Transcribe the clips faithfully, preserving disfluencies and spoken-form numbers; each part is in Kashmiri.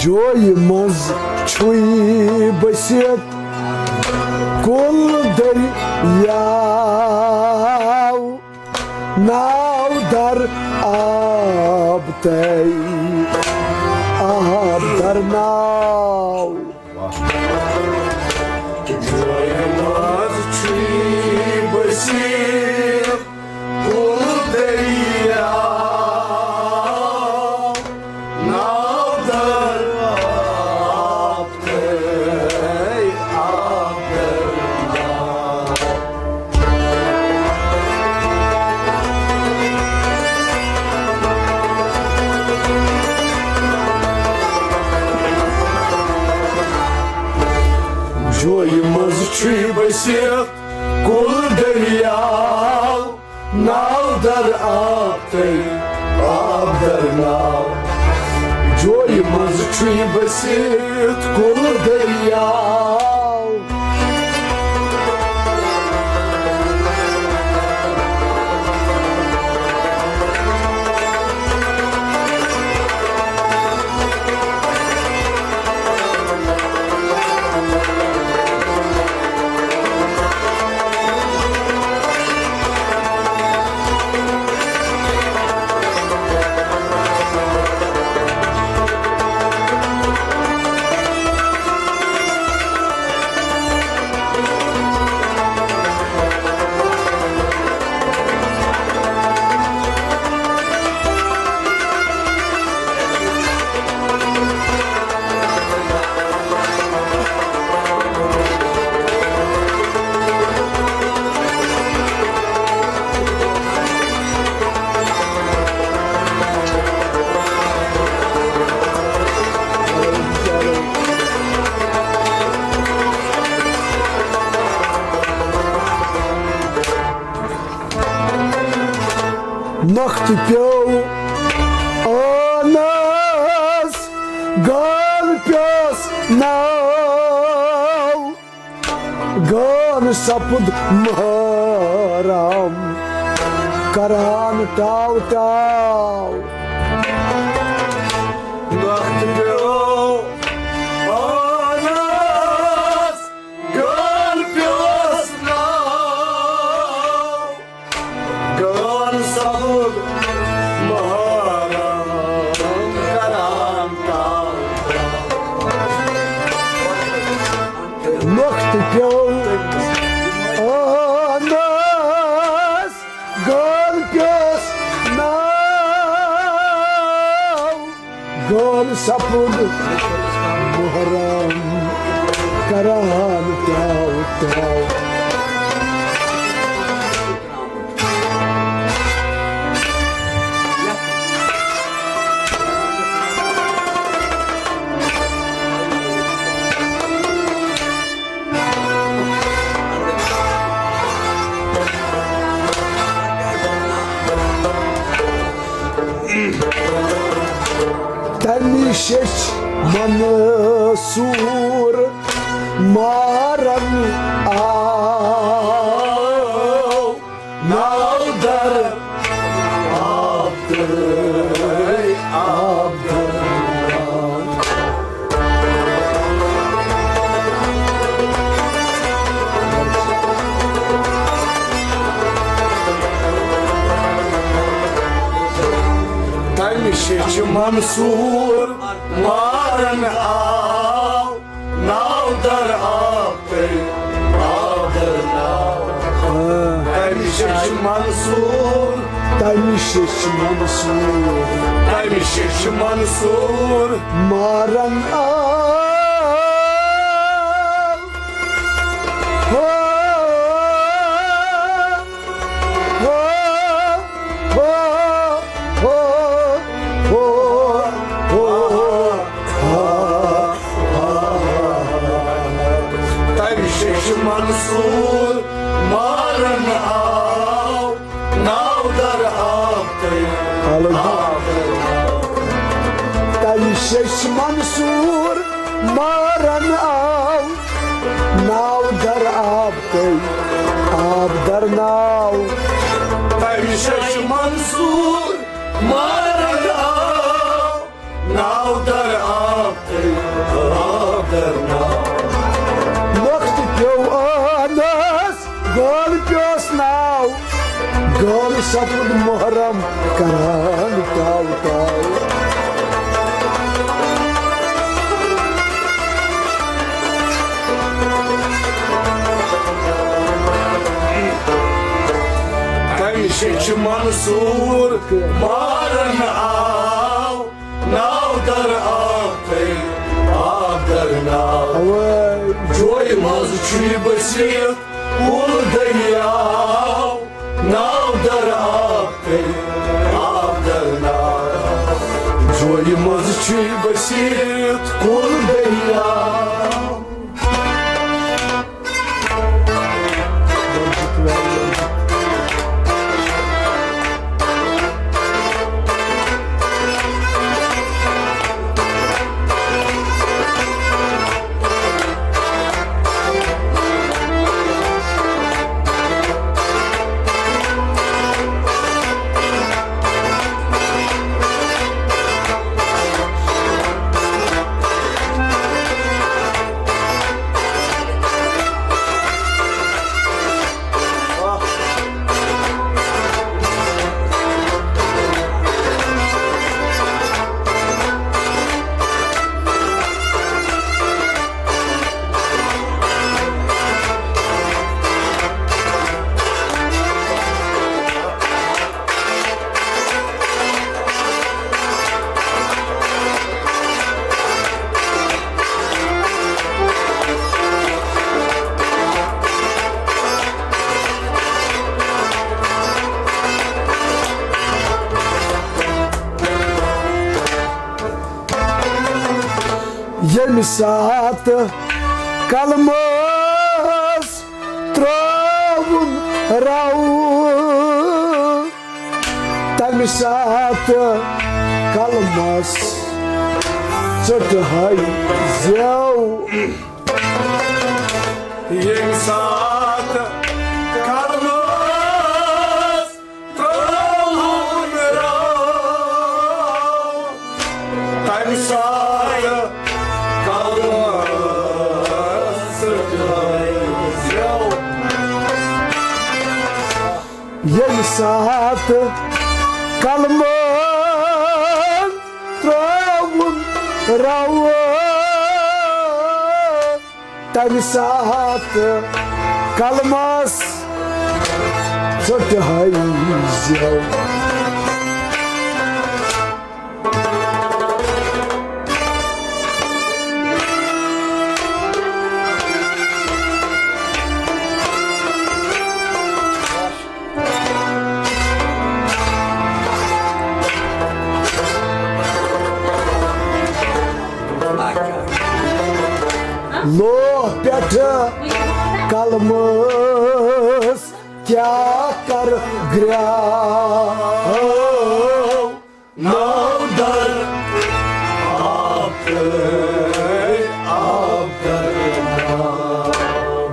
جویہِ منٛز چھُے بٔسِتھ کُل دٔریاو، ناو در آب تَے، آب در ناو۔ جویہِ منٛز چھُے بٔسِتھ کُل دٔریاو، ناو در آب تَے، آب در ناو۔ جویہِ منٛز چھُے بٔسِتھ کُل دٔریاو، ناو در آب تَے، آب در ناو۔ جویہِ منٛز چھُے بٔسِتھ کُل دٔریاو۔ نۄختہٕ پیوٚو ٲنَس، گان پیوٚس ناو۔ گان سپُد محرم کران ٹاو ٹاو۔ نۄختہٕ پیوٚو ٲنَس، گان پیوٚس ناو۔ گان سپُد محرم کران ٹاو۔ نۄختہٕ پیوٚو ٲنَس، گان پیوٚس ناو۔ گان سپُد محرم کران ٹاو ٹاو۔ تَمہِ شیٚچھ منصوٗر مارن آو۔ ناو در آب تہٕ آب در۔ تَمہِ شیٚچھ منصوٗر مارن آو۔ ناو در آب تہٕ آب در ناو۔ آ۔ تَمہِ شیٚچھ منصوٗر۔ تَمہِ شیٚچھ منصوٗر۔ تَمہِ شیٚچھ منصوٗر۔ مارن آو۔ ہو۔ ہو، ہو، ہو، ہو، ہو، ہا، ہا، ہا۔ تَمہِ شیٚچھ منصوٗر مارن آو، ناو در آب تہٕ آب در ناو۔ تَمہِ شیٚچھ منصوٗر مارن آو، ناو در آب تہٕ آب در ناو۔ تَمہِ شیٚچھ منصوٗر مارن آو، ناو در آب تہٕ ستوُہ محرم کران تاو تاو۔ تمہِ شیٚچھِ منصور مارن آو۔ ناو در آب تٔلۍ، آب در ناو۔ اوے۔ جویہِ منٛز چھُے بٔسِتھ کُل دٔریاو۔ ناو در آب تٔلۍ، آب در ناو۔ جویہِ منٛز چھُے بٔسِتھ کُل دٔریاو۔ ییٚمہِ ساتہٕ قلمس ترٛاوُن رو، تَمہِ ساتہٕ قلمس ژٔٹہے زٮ۪و۔ ییٚمہِ ساتہٕ قلمس ترٛاوُن رو، تَمہِ ساتہٕ قلمس ژٔٹہے زٮ۪و۔ ییٚمہِ ساتہٕ قلمن ترٛاوُن رو، تَمہِ ساتہٕ قلمس ژٔٹہے زٮ۪و۔ لوح پٮ۪ٹھ قلمس کیٛاہ کر گرٛاو؟ ناو در آب تہٕ آب در ناو۔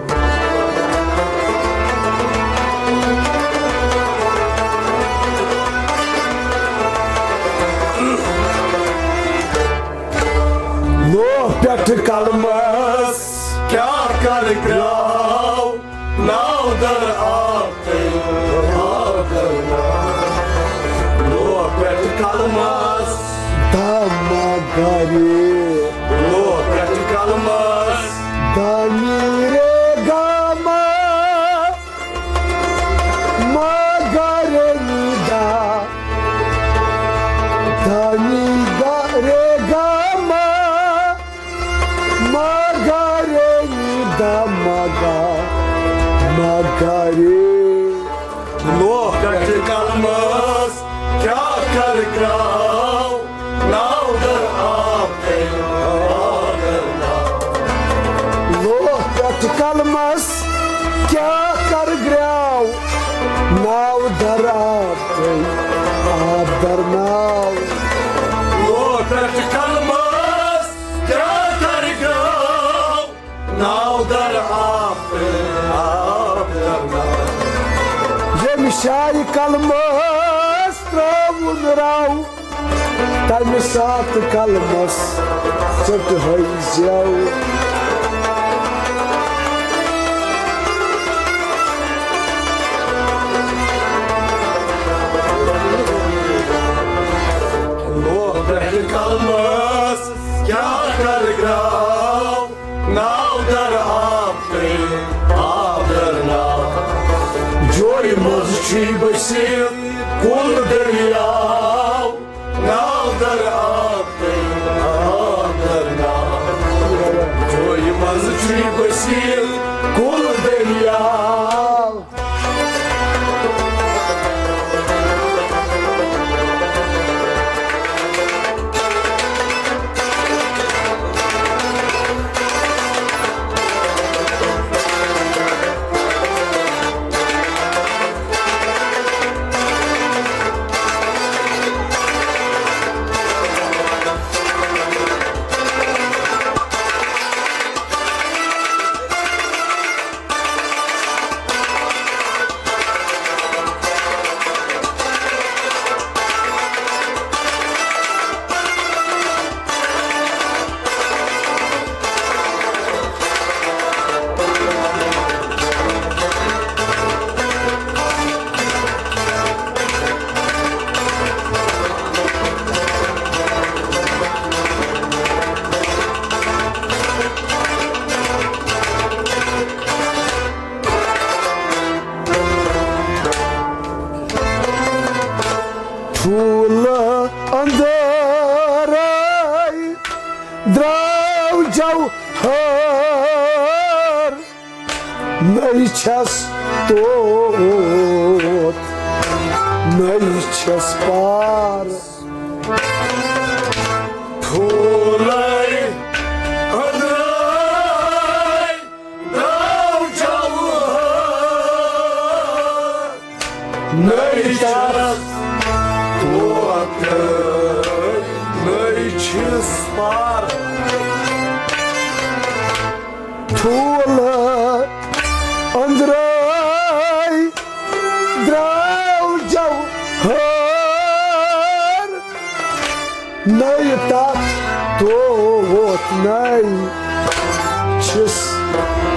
لوح پٮ۪ٹھ قلمس کیٛاہ کر گرٛاو؟ ناو در آب تہٕ آب در ناو۔ لوح پٮ۪ٹھ قلمس دامہ گرے۔ لوح پٮ۪ٹھ قلمس دانی رے گامہ۔ ما گرے نی دا۔ دانی گرے گامہ۔ ما گرے نی دا ما گا، ما گرے۔ لوح پٮ۪ٹھ قلمس کیٛاہ کر گرٛاو؟ ناو در آب تہٕ آب در ناو۔ لوح پٮ۪ٹھ قلمس کیٛاہ کر گرٛاو؟ ناو در آب تہٕ آب در ناو۔ لوح پٮ۪ٹھ قلمس کیٛاہ کر گرٛاو؟ ناو در آب تہٕ آب در ناو۔ ییٚمہِ جایہِ قلمس ترٛاوُن رو، تَمہِ ساتہٕ قلمس ژٔٹہے زٮ۪و۔ کُل دٔریاو، ناو در آب تہٕ آب در ناو۔ جویہِ منٛز چھُے بٔسیٖر کُل دٔریاو۔ ٹھوٗلہٕ أنٛدرَے درٛاو جوہر، نٔے چھَس توت، نٔے چھَس پار۔ ٹھوٗلَے أنٛدرَے درٛاو جوہر، نٔے چھَس توتہٕ، نٔے چھِس پار۔ ٹھوٗلہٕ أنٛدرَے درٛاو جوہر، نٔے تَتھ توت نٔے چھِس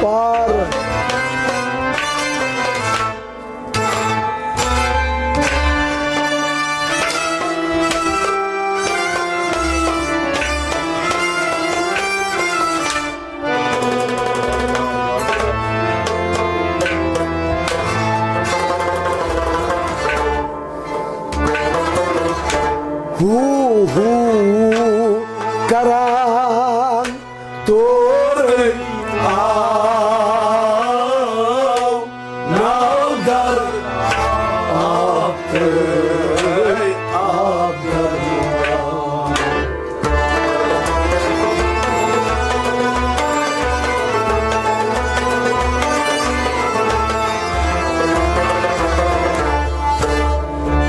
پار۔ ہو ہو کران تورے آو، ناو در آب تہٕ آب در آو۔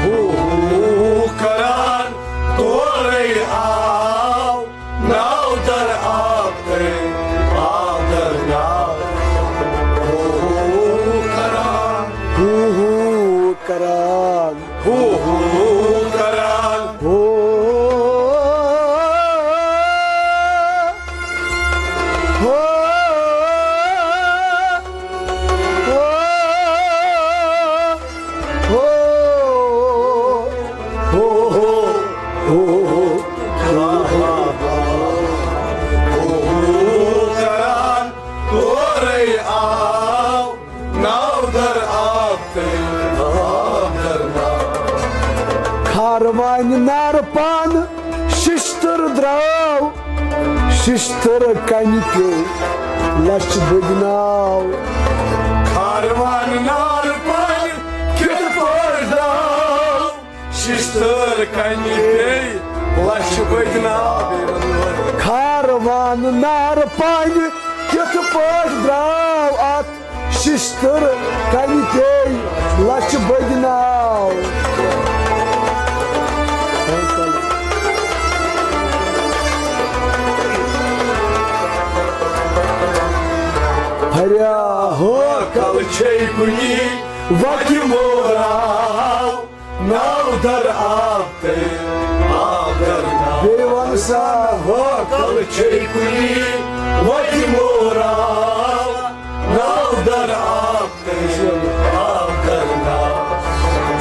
ہو ہو کران تورے آو، ناو در آب تہٕ آب در ناو۔ ہو ہو کران۔ ہو ہو کران۔ ہو ہو کران۔ ہو۔ ہو۔ ہو۔ ہو۔ ہو۔ ہو۔ ہو۔ ہو۔ ہو۔ ہو۔ کران تورے آو، ناو در آب تہٕ آب در ناو۔ کاروان نار پان ششتر درٛاو، ششتر کنہِ پیوٚو لچھ بٔدۍ ناو۔ کاروان نار پان کِتھ پٲٹھۍ درٛاو؟ ششتر کنہِ پیٚیہِ لچھ بٔدۍ ناو۔ کاروان نار پانہِ کِتھ پٲٹھۍ درٛاو اتھ؟ ششتر کنہِ پیٚیہِ لچھ بٔدۍ ناو۔ ہریا ہو کل چھے کُنی وتہِ موراو۔ ناو در آب تہٕ آب در ناو۔ بیٚیہِ وَن سا۔ ہو کل چھے کُنی وتہِ موراو۔ ناو در آب تہٕ آب در ناو۔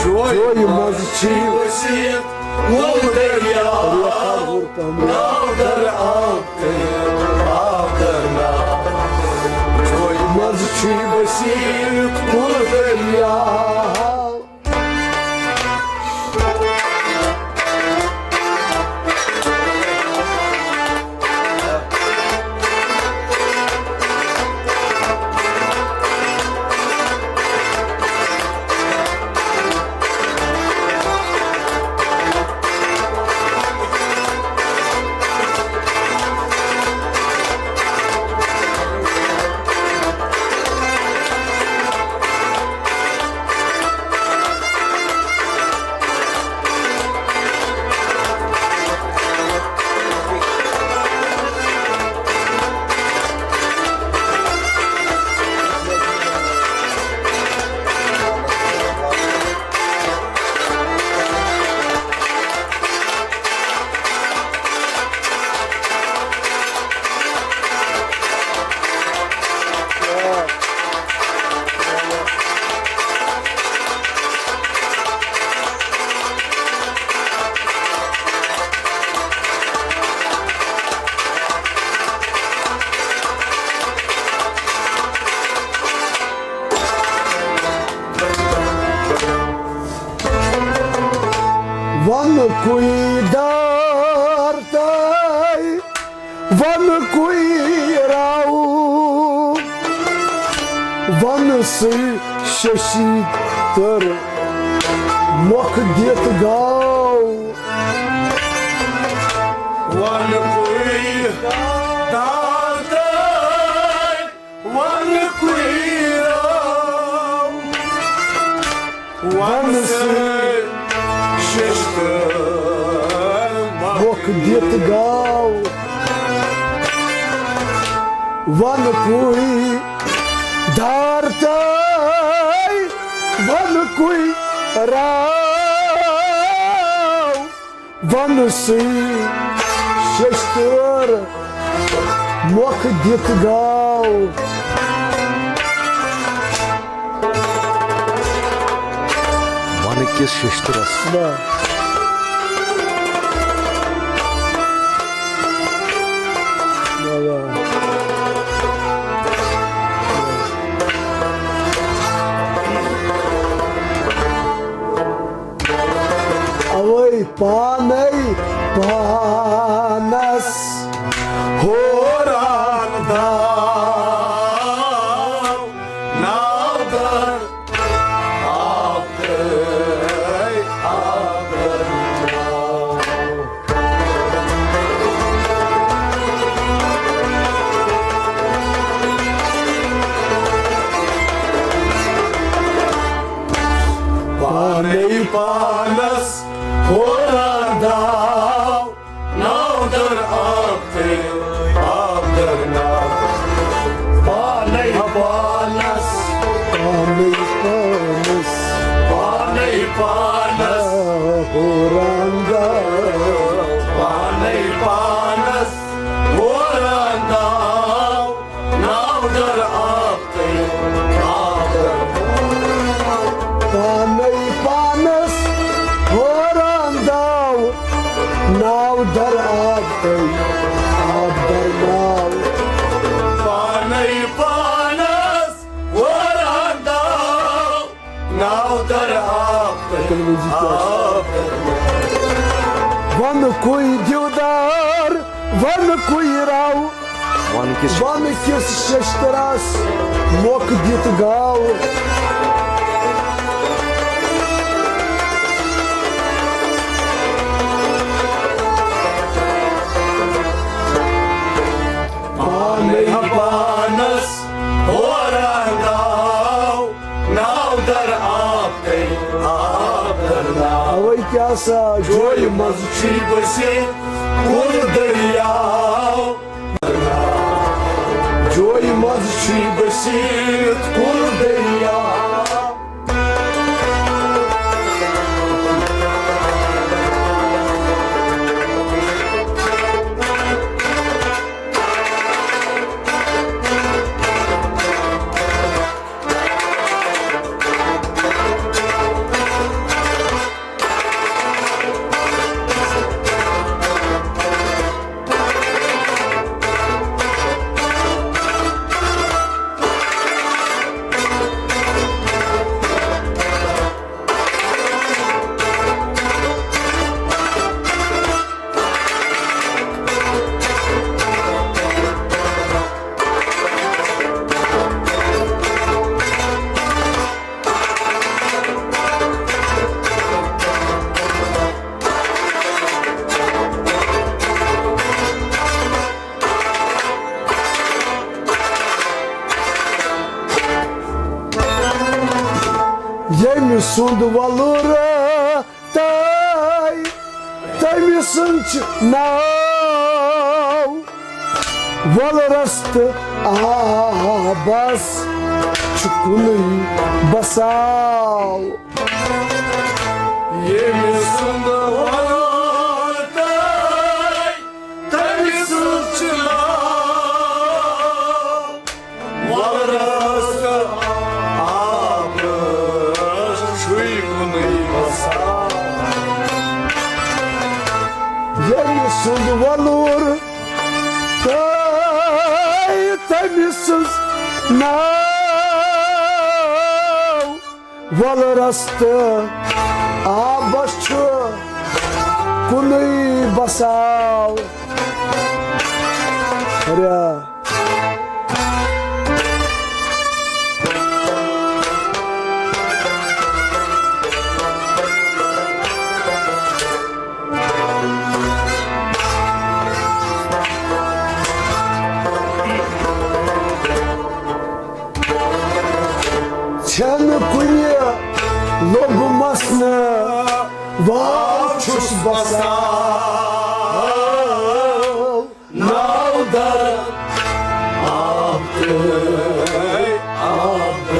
جویہِ منٛز چھِ وسیٖت وُل دٔریاو۔ ناو در آب تہٕ آب در ناو۔ جویہِ منٛز چھِ وسیٖت وُل دٔریاو۔ ونہٕ کُے دار تہٕ ونہٕ کُے راو، ونہٕ سٕے ششی تر مۄکھ دِتھ گاو۔ ونہٕ کُے دار تہٕ ونہٕ کُے راو، ونہٕ سٕے ششتر مۄکھ دِتھ گاو۔ ونہٕ کُے دار تہٕ ونہٕ کُے راو، ونہٕ سٕے ششتر مۄکھ دِتھ گاو۔ ونہٕ کِس ششترس۔ نہ۔ نہ، نہ۔ اوے پانے پانس ہوران داو، ناو در آبدے، آبدے ناو۔ پانے پانس ہوران داو، ناو در آبدے، آبدے ناو۔ پانے پانس، پانے پانس، پانے پانس ہوران داو، پانے پانس ہوران داو، ناو در آبدے، آبدے ناو۔ پانے پانس ہوران داو، ناو در آبدے، آبدے ناو۔ پانے پانس ہوران داو، ناو در آبدے، آبدے ناو۔ ونہٕ کُے دیودار، ونہٕ کُے راو، ونہٕ کِس ونہٕ کِس ششترس مۄکھ دِتھ گاو۔ پانے پانس ہوران داو، ناو در آبدے، آبدے ناو۔ اوے کیٛاہ سا جویہِ منٛز چھُے بٔسِتھ کُل دٔریاو۔ جویہِ منٛز چھُے بٔسِتھ کُل دٔریاو۔ ییٚمہِ سُنٛد وۄلُر تہٕ تٔمۍ سُنٛد چھُ ناو۔ وۄلرس تہٕ آبس چھُ کُنُے بساو۔ ییٚمہِ سُنٛد وۄلُر تہٕ تٔمۍ سُنٛد چھُ ناو۔ وۄلرس تہٕ آبس چھُے کُنُے بساو۔ ییٚمہِ سُنٛد وۄلُر تہٕ تٔمۍ سُنٛد ناو۔ وۄلرس تہٕ آبس چھُ کُنُے بساو۔ ہریا۔ چھَنہٕ کُنہِ لوٚبمَس نہٕ، واو چھُس بسان۔ ناو در آب تہٕ آب در۔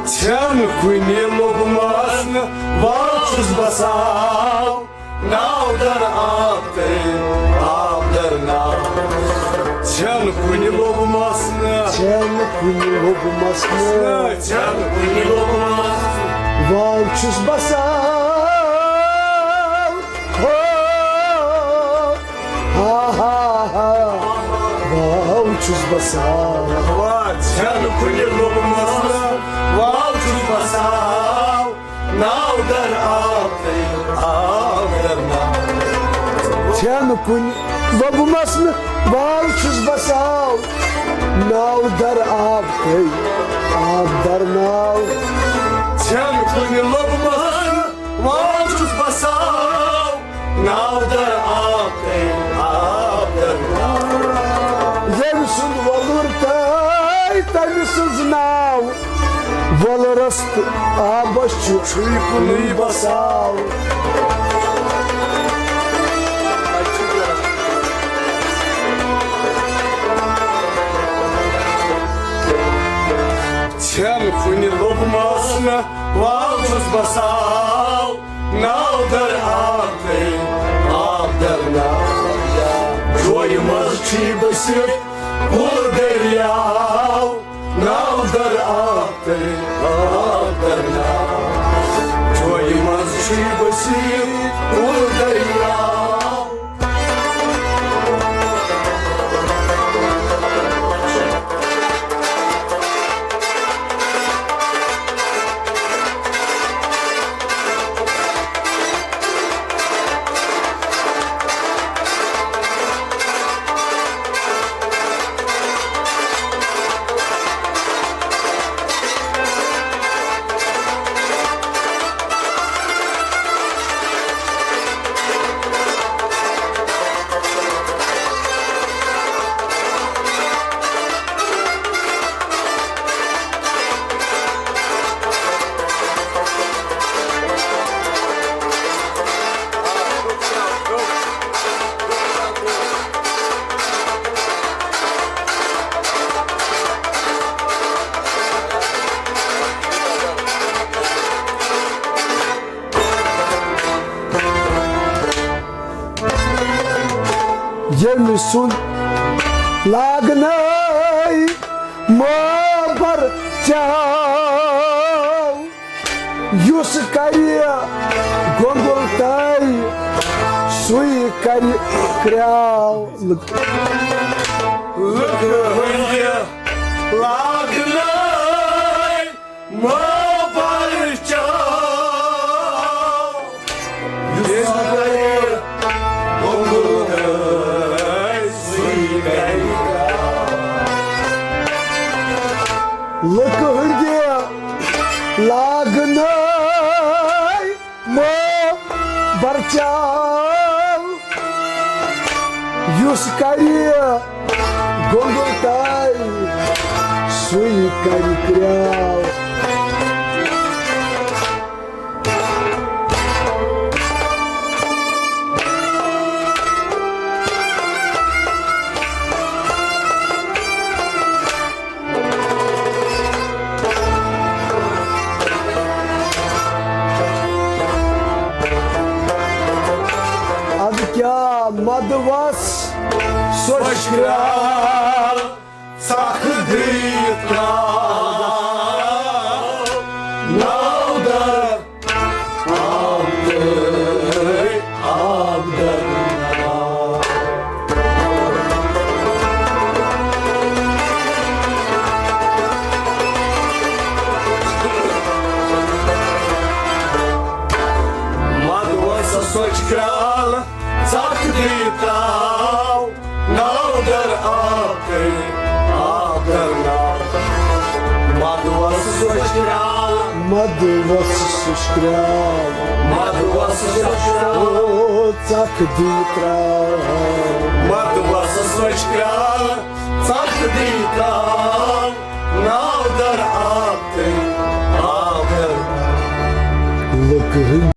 چھَنہٕ کُنہِ لوٚبمَس نہٕ، واو چھُس بسان۔ ناو در آب تہٕ آب در ناو۔ چھَنہٕ کُنہِ لوٚبمَس نہٕ۔ چھَنہٕ کُنہِ لوٚبمَس نہٕ۔ چھَنہٕ کُنہِ لوٚبمَس نہٕ۔ واو چھُس بسان۔ ہو۔ ہا ہا ہا۔ واو چھُس بسان۔ واہ، چھَنہٕ کُنہِ لوٚبمَس نہٕ۔ واو چھُس بسان۔ ناو در آب تہٕ آب در ناو۔ چھَنہٕ کُنہِ لوٚبمَس نہٕ، واو چھُس بسان۔ ناو در آب تہٕ آب در ناو۔ چھَنہٕ کُنہِ لوٚبمَس نہٕ، واو چھُس بسان۔ ناو در آب تہٕ آب در ناو۔ ییٚمہِ سُنٛد وۄلُر تہٕ تٔمۍ سٕنٛز ناو۔ وۄلرس تہٕ آبس چھُ چھُے کُنُے بساو۔ چھَنہٕ کُنہِ لوٚبمَس نہٕ، واو چھُس بساو۔ ناو در آب تہٕ آب در ناو۔ جویہِ منٛز چھُے بٔسِتھ کُل دٔریاو۔ ناو در آب تہٕ آب در ناو۔ جویہِ منٛز چھُے بٔسِتھ کُل دٔریاو۔ ییٚمہِ سُنٛد لاگنَے مابر چاو، یُس کرِ گۄنٛگُل تہٕ سُے کرِ کرٛاو۔ لُکہٕ ہٕنٛدِ لاگنَے مابر چاو، یُس کرِ گۄنٛگُل تہٕ سُے کرِ کرٛاو۔ لُکہٕ ہٕنٛدِ لاگنَے مابر چاو، یُس کرِ گۄنٛگُل تہٕ سُے کرِ کرٛاو۔ اَدٕ کیٛاہ مدوس سۄچھ کرٛاو، ژکھ دٕرِتھ ترٛاو۔ ناو در سۄچھ کرٛال ژکھ دی تراو، ناو در آبٕے، آب در ناو۔ مدوس سۄچھ کرٛال، مدوس سۄچھ کرٛال، مدوس سۄچھ کرٛال، او ژکھ دی تراو۔ مدوس سۄچھ کرٛال ژکھ دی تراو، ناو در آبٕے، آب در۔ لُکہٕ ہٕنٛدۍ